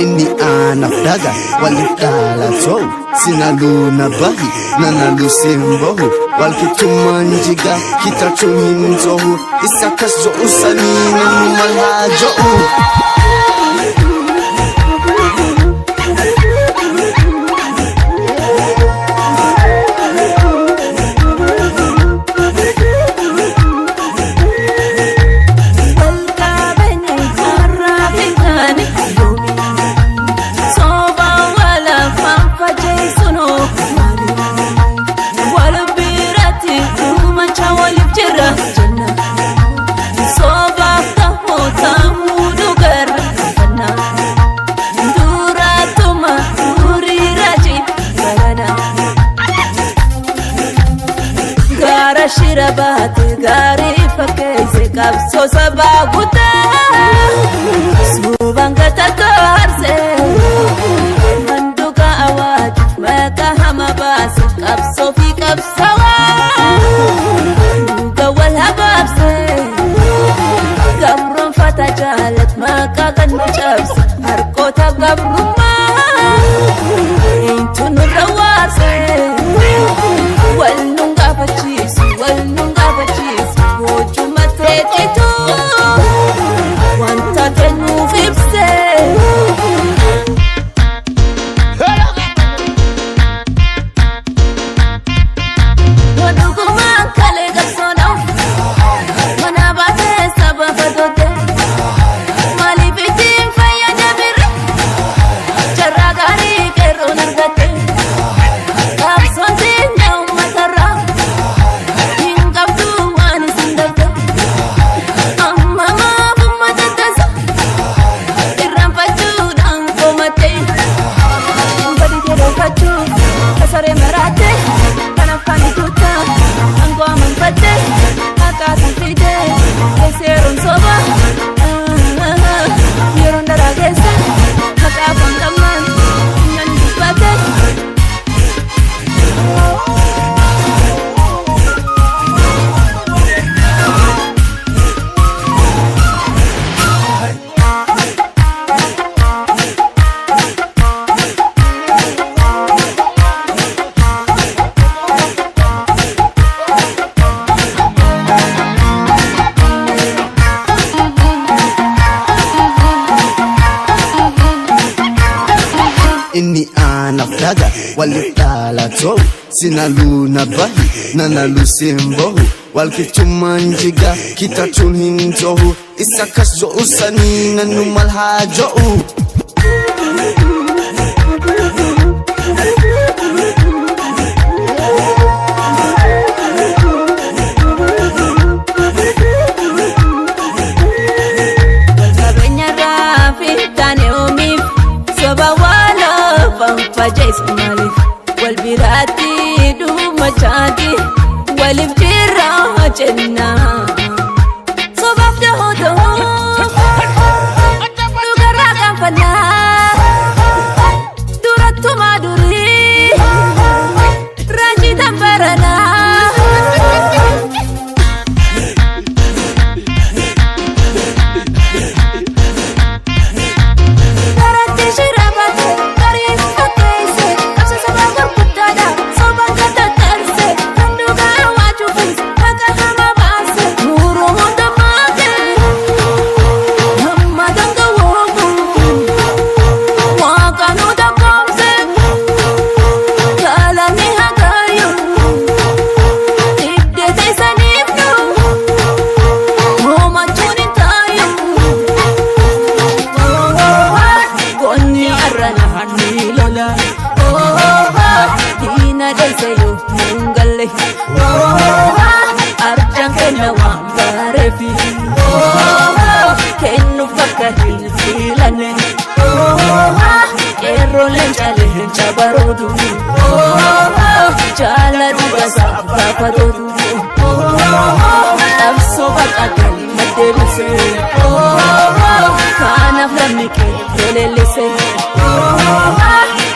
Inni anaaf dhaga waliif dhalatoo sinaluu na bahi nanalu simbohu walqixxummaan jiga kitachuun hin tohu isa akkas jo'u sanii namni maal haa jo'u. Shira baate gaarii fakkeesse qabsoo sabaa guutaa suubaan gatatoo harsee manduuka awwaaju maqaa hama baase qabsoo fi qabsawaa dhuga wal habaabsee gabroon fata jaalat maqaa kan nu cabse harkoota gabrummaa eenyu nurra waarsee wal nun gaafachiisu. Walnungafachiisu gochuma teechitu wanta kennuuf ibsee. Dhugumaan kalee qabsoodhaaf mana baatee saba fadoote maaliif ittiin fayyadamire carraa gaarii qeerroon argatte qabsoon teenya uummatarraa. Saree maraate kan afaan tuuta aangoo amanfatte haqaatan fide seeroon soba yeroon daraa keessa haqa afaan qabnaan nyaanni dubbate. Inni anaaf dhaga waliif dhalatoo sinaluu na bahi nanalu simbohu walqixxummaan jiga kitachuun hin tohu isa akkas jo'u sanii nannu maal haa jo'u. Qabeenyarraa fi taane oomiif soba waan fajeessu maaliif wal biraatti dhumachaati waliif jirra jenna. Sobaaf dahoo dahoo dhugarraa qaanfannaa durattumaa durii raajii tambaranaa. Daratti shira baate garii fakkeesse qabsa sabaa gurguddaadha sobaan gatatarse kan dhugaa awwaachuufis haqa hama baase nuruu hunda maake hamma dangawoomu waaqa nu dakkoomse galaanni hagaayu dibdee teessaniif nu hoomachuun hin taayu. Gonni arrana hanni lola. Diina deesse yoo hin galle. Arjaan kenna waan baareefi. Kennuuf bakka hin filanne. Qeerroon leencaalee hin cabarootu. Jaala dhugasaa baafatootu. Qabsoo baqataan maddeebisee. Kanaaf lammi kee leellise.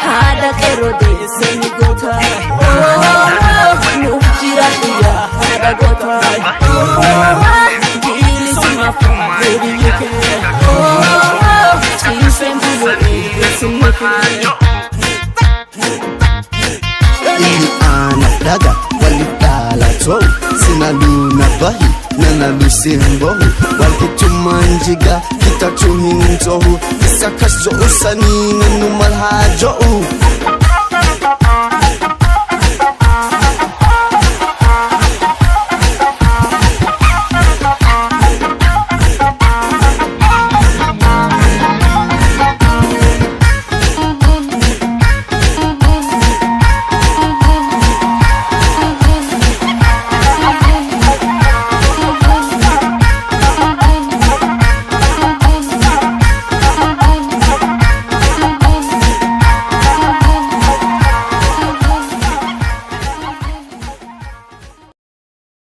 Haadha qeerroo deessee ni goota. Nuuf jiraadhu yaa haadha goota. Bilisummaaf deebiyyee kee. Ciiseen bulu. Inni aanaaf dhaga waliif dhaalatoo sinaluu na bahi nanalu simbohu walqixxummaan jigaa kitachuu hin ta'u isa kas jo'u sanii nanu mal haa jo'u.